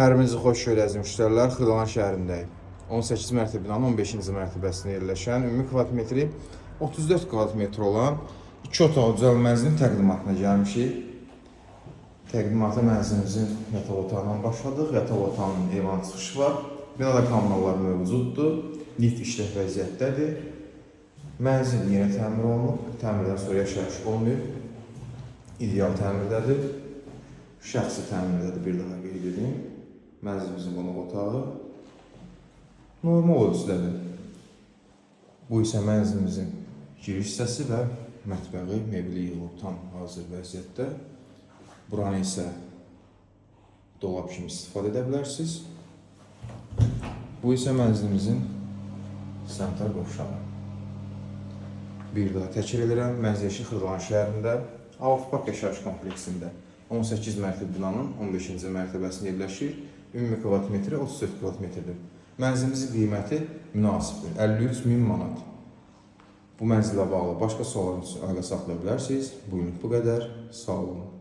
Hər birinizi xoş gördük, əziz müştərilər. Xırdalan şəhərindəyik. 18 mərtəbə binanın 15-ci mərtəbəsində yerləşən, ümumi kvadrat metri 34 kvadrat metr olan 2 otaqlı düzəl mənzilin təqdimatına gəlmişik. Təqdimata mənzilimizin yataq otağından başladıq. Yataq otağının eyvan çıxışı var. Binada kommunallar mövcuddur. Lift işlək vəziyyətdədir. Mənzil yeni təmir olunub. Təmirdən sonra yaşayış olmayıb. İdeal təmirdədir. Şəxsi təmirdədir, bir daha qeyd edeyim. Mənzilimizin qonaq otağı normal ölçüdədir. Bu isə mənzilimizin giriş hissəsi və mətbəxi, mebeli yığılıb tam hazır vəziyyətdə. Buranı isə dolab kimi istifadə edə bilərsiniz. Bu isə mənzilimizin sanitar qovşağı. Bir daha təkrar edirəm, mənzil Xırdalan şəhərində, Avaf Park yaşayış kompleksində 18 mərtəbə binanın 15-ci mərtəbəsində yerləşir. Ümumi kvadrat metri 34 kvadrat metrdir. Mənzilimizin qiyməti münasibdir. 53 min manat. Bu mənzillə bağlı başqa suallar üçün əlaqə saxlaya bilərsiniz. Bugünlük bu qədər. Sağ olun.